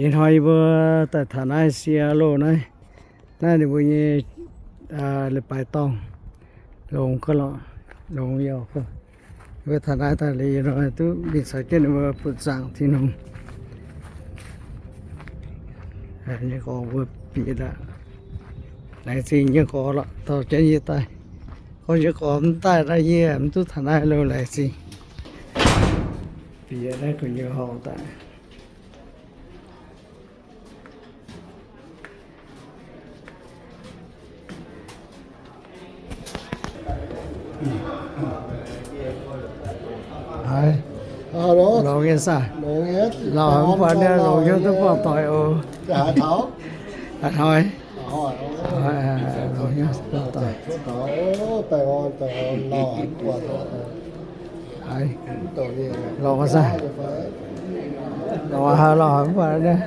Ih hnoi yie mbuo daaih taux naaiv sie loh naaiv, naaiv ninh mbuo nyei leiz-baaix dorngh, longx gauh longx, longx yaac. Yie mbuo taux naaiv daaih liuz, ih hnoi duqv mingh caux jienv ninh mbuo butv zaangc Tin-Hungh. Nyei gorx mbuo bieqc daaih, laengz zingh nyei gorx lorqc, dorh jienv yie daaih. Gorngv nyei gorx mv daaih naaiv yie mv duqv taux naaiv loh, laengz zingh. Bieqc naaiv gu'nyuoz horngc daaih. Haiz, longx nyei saah? Lauh mv buatc, longx hnyouv duqv buangh doic oc. Haiz hnoi, longx hnyouv buangh doic. Haiz, longx saah? Longx haiz lauh mv buatc naaiv.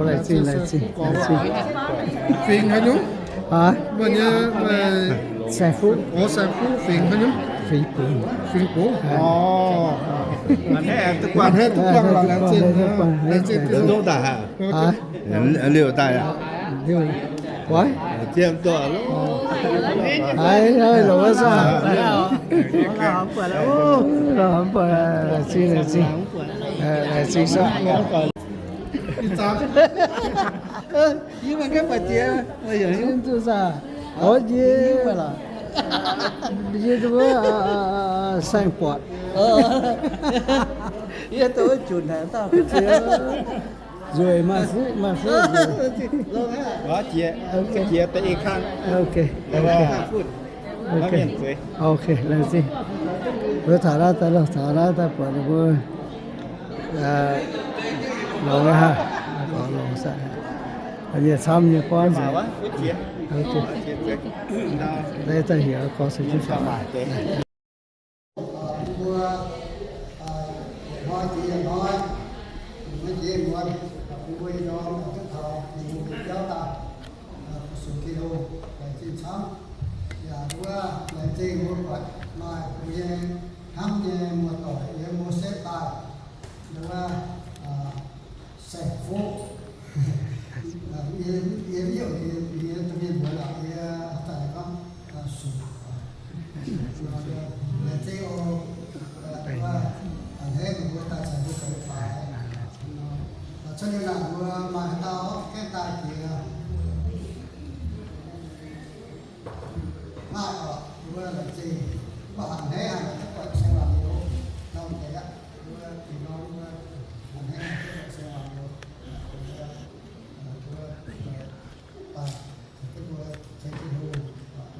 Laengz zingh, laengz zingh, laengz zingh. Fingx haaix nyungc? Saeng-Fuqv. Saeng-Fuqv fingx haaix nyungc? Fingx Bungx. Fingx Bungx. Laengz zingh, laengz zingh. Liuz daaih aqv. Haiz, longx saah? Laengz zingh, laengz zingh. Laengz zingh saah? Yie mangc gaax, mv baac jiex, yie duqv saah? Yie, yie duqv saeng-buatc. Yie duqv junc haic dauh. Nzueic, maaih fuqv, maaih fuqv. Jiex, jiex deix i kang. Ok. Ok, laengz zingh. Mbuo taux naaiv daaih, taux naaiv daaih buatc ninh mbuo longx haic, longx saah? Yie camv nyei buonv nzengc. Naaiv daaih heuc gorx se jienv faaux. Mbuo hnoi jiex hnoi, mbuo jiex muonz, mbuo ih ndorm duqv taux ninh mbuo biauv daaih, fu-sux Tin-Hungh, laengz zingh camv. Yaac mbuo laengz zingh mbuo buatc maaih mbuo nyei hnamv nyei muoz-doic yiem Mose daaih, wuov, Saeng-Fuqv. Yie, yie mv heuc yie, yie domh mienh mbuox lorqc, yie zanc gorngv Sux. Laengz zingh oc. A'hneiv mbuo daaih caux mbuo zoux leiz-baaix. Cuotv liuz naaic mbuo maaih haaix dauh gaengh daaih jiex? Maaih oc. Mbuo laengz zingh. Mv baac a'hneiv haic mv buatc saeng-waangc youz. Lauh deix aqv. Mbuo ih hnoi mbuo a'hneiv haic mv buatc saeng-waangc youz. Mbuo daaih caux jienv mbuo ceng Tin-Hungh,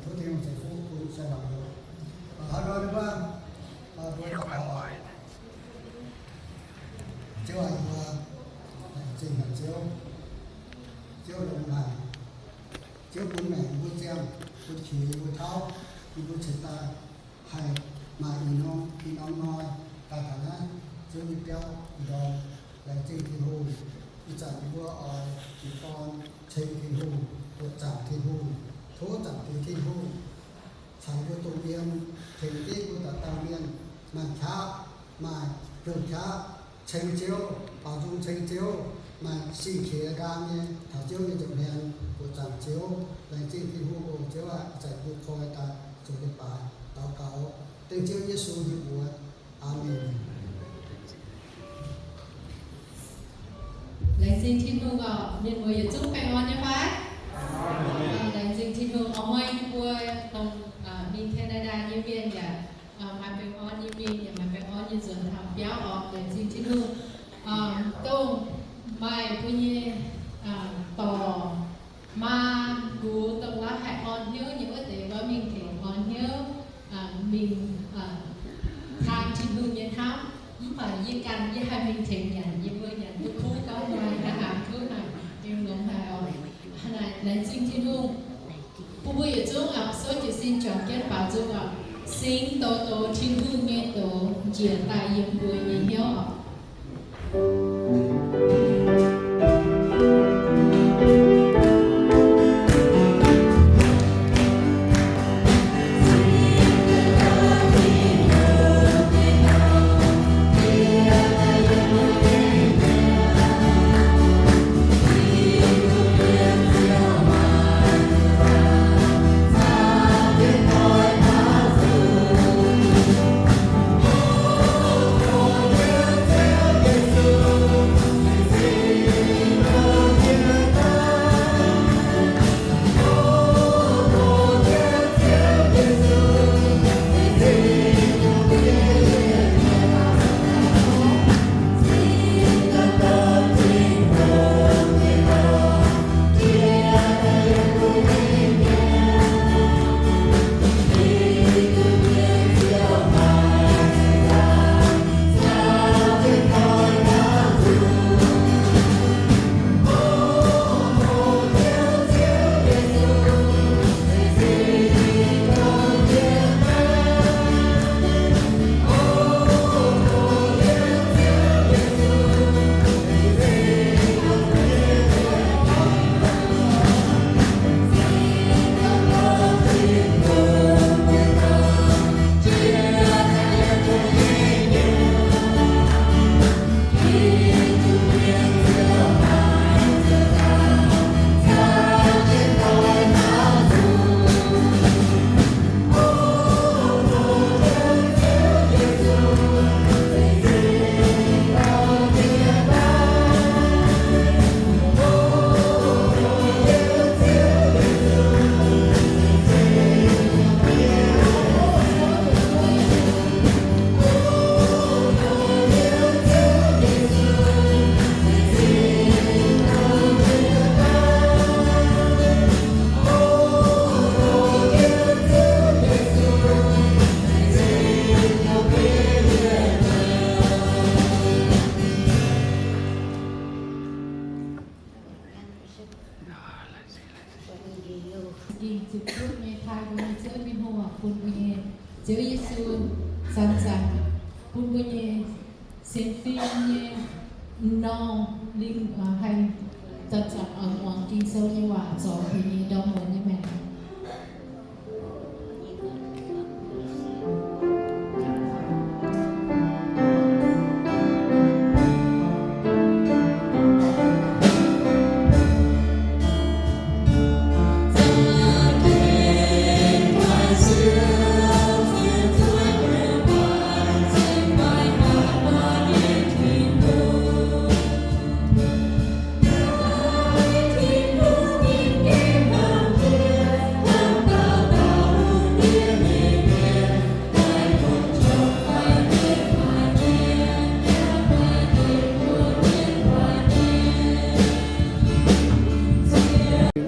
tov Tin-Hungh ceix fuqv bun saeng-waangc youz. Haaix nor mbuo, mbuo daux gaux. Ziouv aac, yie mbuo laengz zingh haic Ziouv. Ziouv longx haic. Ziouv bun maengc yie mbuo ziangh, bun qiex yie mbuo tauv, yie mbuo cingx daaih haih maaih ih norm, ih norm hnoi daaih taux naaiv Ziouv nyei biauv ih ndorm. Laengz zingh Tin-Hungh. Ih zanc yie mbuo oix jiez gorn ceng Tin-Hungh, buoqc zaangc Tin-Hungh, tov zaangc Diex Tin-Hungh caux mbuo domh yiem, tengx jienv mbuo dauh dauh mienh maaih qaqv, maaih hnyouv qaqv ceng Ziouv, baaux nzung ceng Ziouv, maaih sin qiex ndaang nyei taux Ziouv nyei nza'hmien. Buoqc zaangc Ziouv, laengz zingh Tin-Hungh oc. Ziouv aac, ih zanc mbuo koi daaih zoux leiz-baaix daux gaux dengv Ziouv Yesu nyei mbuox. Aamen. Laengz zingh Tin-Hungh oc. Mienh muoz yietc zungv baengh orn nyei fai? Laengz zingh Tin-Hungh. A'hnoi yie mbuo dongh mingh Canada nyei mienh yaac maaih baengh orn nyei mingh, yaac maaih baengh orn nyei nzuonx taux biauv oc. Laengz zingh Tin-Hungh. Dongh maaih mbuo nyei dorc maa gux dongh wuov haih orn hnyouv nyei wuov deix, wuov mingh tengx orn hnyouv, mingh taan Tin-Hungh nyei hnamv. Mv baac yie ganh yie haih mingh tengx nyanc, yie mbuo nyanc duqv kuv gauh hnoi, haaix haaix kuv haic, mingh longx haic oc. Laengz zingh Tin-Hungh. Bun mbuo yietc zungv oc, souv jiez sin juangc jienv baaux nzung oc. Singx doz doz Tin-Hungh nyei doz njiec daaih yiem mbuo nyei hnyouv oc. Sienx fim nyei m'normh lingh haih zanc-zanc oix muangx Ging-Sou nyei waac, zorc ninh nyei ndorm muonz nyei maengc.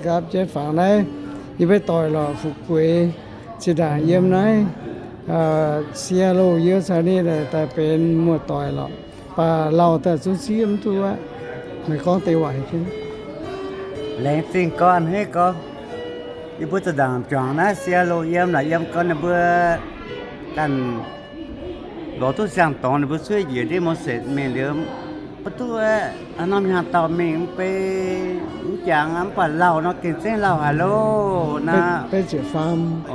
Nqaapv jienv fangx naaiv, yie mbuo doic lorqc, fu'jueiv zinh ndaangc yiem naaiv, aa, Seattle yiem caux ninh daaih benx muoz-doic lorqc. Baac lauh daaih zungv zieqv mv duqv aqv. Meih gorngv deix waac jienv. Laengz zingh gorn haiv gorngv, yie mbuo zinh ndaangc juangc naaiv Seattle yiem naaic, yiem gorn ninh mbuo ganh lorz duqv siang-dorngx, ninh mbuo cuotv njiec ndiev Moses mingh liuz, mv duqv haaix norm hnyangx-daauh mingh, mv bei, mv jangx, mv baac lauh nor gengh zengv lauh haic loh naaiv. Beiv ziepc faam. O,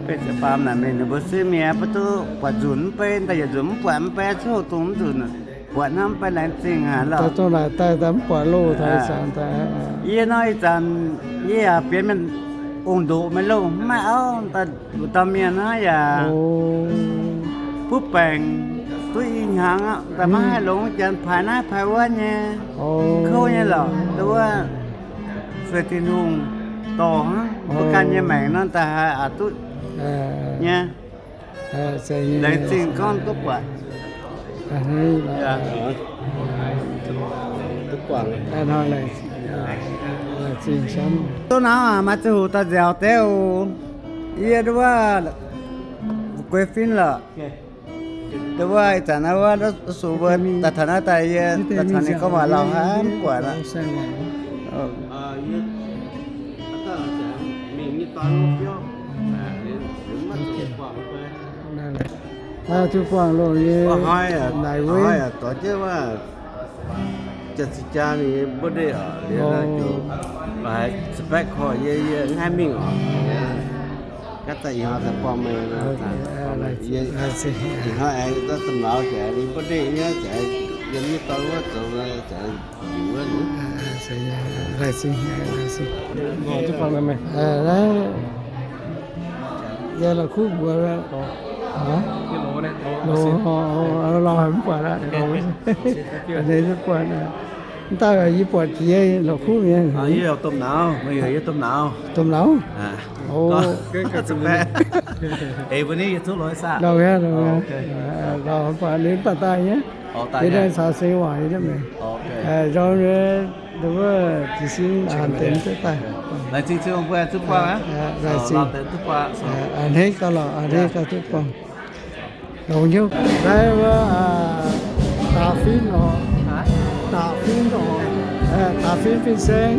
beiv ziepc faam naaic mingh ninh mbuo cuotv mi'aqv, mv duqv buatc nzunc, mv bei daaih yietc nzunc mv buatc, mv bei cuotv houx dungz mv nzunc buatc hnangv, mv bei laengz zingh haic loh. Daaih dongh naaic daaih mv buatc loh, daaih ih zanc. Yie nor ih zanc yie yaac benx mienh ong-ndoqc meih loh, mv maaih auv, daaih luoqc dauh mienh naaiv yaac butv baengc duqv i hnyangx aqv, daaih maiv haih longx, janx paaix naaiv paaix wuov nyei, kouv nyei lorqc. Nduov, sueih Tin-Hungh dorh hnangv mbuo ganh nyei maengc nor, daaih haih aqc duqv nyei. Laengz zingh gorngv duqv buatc. Duqv naaiv maaih ziangh hoc daaih nziaauc deix oc. Yie nduov, fu'jueiv fin lorqc. Nduov, ih zanc naaiv wuov, sux mbuo daaih taux naaiv daaih, yie daaih caux ninh gorngv waac lauh haic, mv buatc aqv. Duqv buangh loh nyei, naaic wuov, janx-cing-jaa ninh mbuo ndeic oc, liuz naaiv zuqc haiz spec korv yie, yie mv haih mingh oc. Gaav daaih ih hnoi daaih buangh meih, ih hnoi aengx domh lauz jaax ninh mbuo ndeic nyei jaax, yiem nyei dorn wuov zoux jaax, njiec wuov. Laengz zingh, laengz zingh. Yie la'kuqv mbuox, lauh haic mv buatc aqv. Mv daaih yie buatc jiex la'kuqv nyei. Domh lauz, domh lauz. Lauh, lauh, mv baac ninh mv baac daaih nyei. Yie daaih caux seix waac nyei mv, nzorng nyei, wuov jiez sin deix mv daaih. A'hneiv gauh lorqc, a'hneiv gauh duqv buangh. Longx hnyouv naaiv wuov, da'fin oc, da'fin oc, da'fin fin-saeng.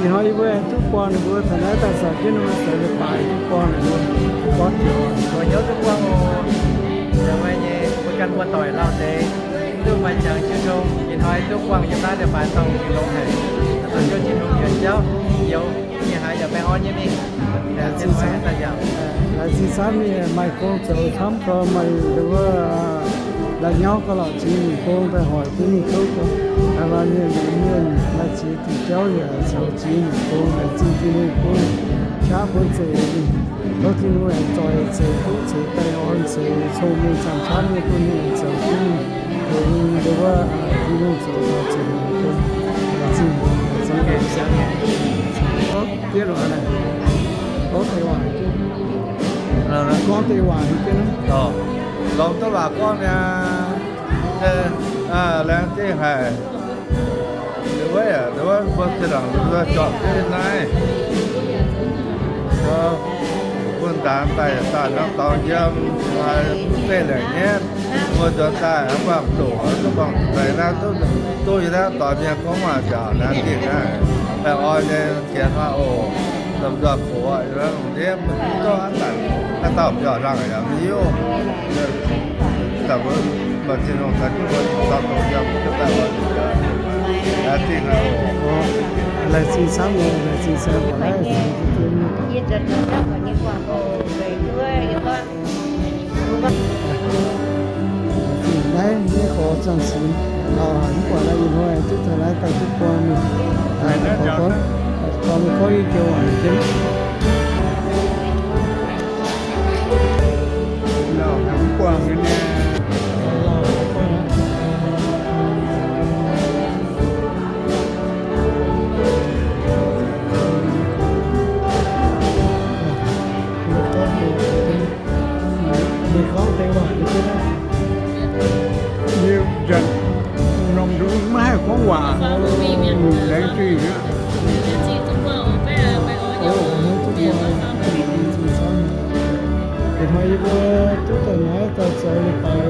Ih hnoi yie mbuo aengx duqv buangh ninh mbuo taux naaiv daaih, caux jienv ninh mbuo zoux leiz-baaix duqv buangh ninh mbuo, duqv buangh joux. Longx hnyouv duqv buangh oc. Mbuo ganh muoz-doic lauh deix duqv maaih jangx jiu tong. Ih hnoi duqv buangh yiem naaiv leiz-baaix dorngx longx haic. Dongh hnyouv Tin-Hungh yuonx jauv, youz, ih haiz yaac baengh orn nyei mingh. Laengz zingh camv, maaih gong zoux camv gau, maaih wuov la'nyauv gauh lorqc, ziex nyungc gong daaih hoic duqv mingh kouv gau. Maaih mienh, mienh maaih ziex diuc jauv yaac zoux ziex nyungc gong, laengz zingh Tin-Hungh bun qaqv bun zeiz, tov Tin-Hungh aengx zoix ceix fuqv ceix baengh orn ceix cong-mengh camv-camv nyei bun ninh zoux duqv mingh, tengx wuov Tin-Hungh zoux taux ziex nyungc gong. Laengz zingh, laengz zingh. Gorngv deix waac, gorngv deix waac hiuv jienv. Longx duqv waac gorngv mi'aqv. Laengz zingh haic. Wuov, wuov mbuo zinh ndaangc mbuo zorpc jienv naaiv, mbuo ndaangc daaih daaih norm dorngx yiem, haiz zeiv laengc nyetv, mbuo nzuonx daaih mv baac doqc, mv baac deix naaiv duqv, duqv yie naaiv doix mienh gorngv waac nziaauc naaiv dingc naaiv, oix nyei jiex hnoi oc, lomh nzoih gox, ndiev mv duqv haaix zanc, haaix dauh biauv-hlang yaac mv hiuv. Daaih mbuo Laengz zingh camv, laengz zingh camv. Naaiv nyei gorx zaangh sin lauh haic, mv baac naaiv ih hnoi duqv taux naaiv daaih duqv buangh mingh, gorngv, gorngv mingh gorngv i joux waac jienv. Ninh gorngv deix waac, ninh gorngv, ninh janx norm ndungx maiv haih gorngv waac, laengz zingh aqv. Ih hnoi yie mbuo duqv daaih naaiv daaih zoux leiz-baaix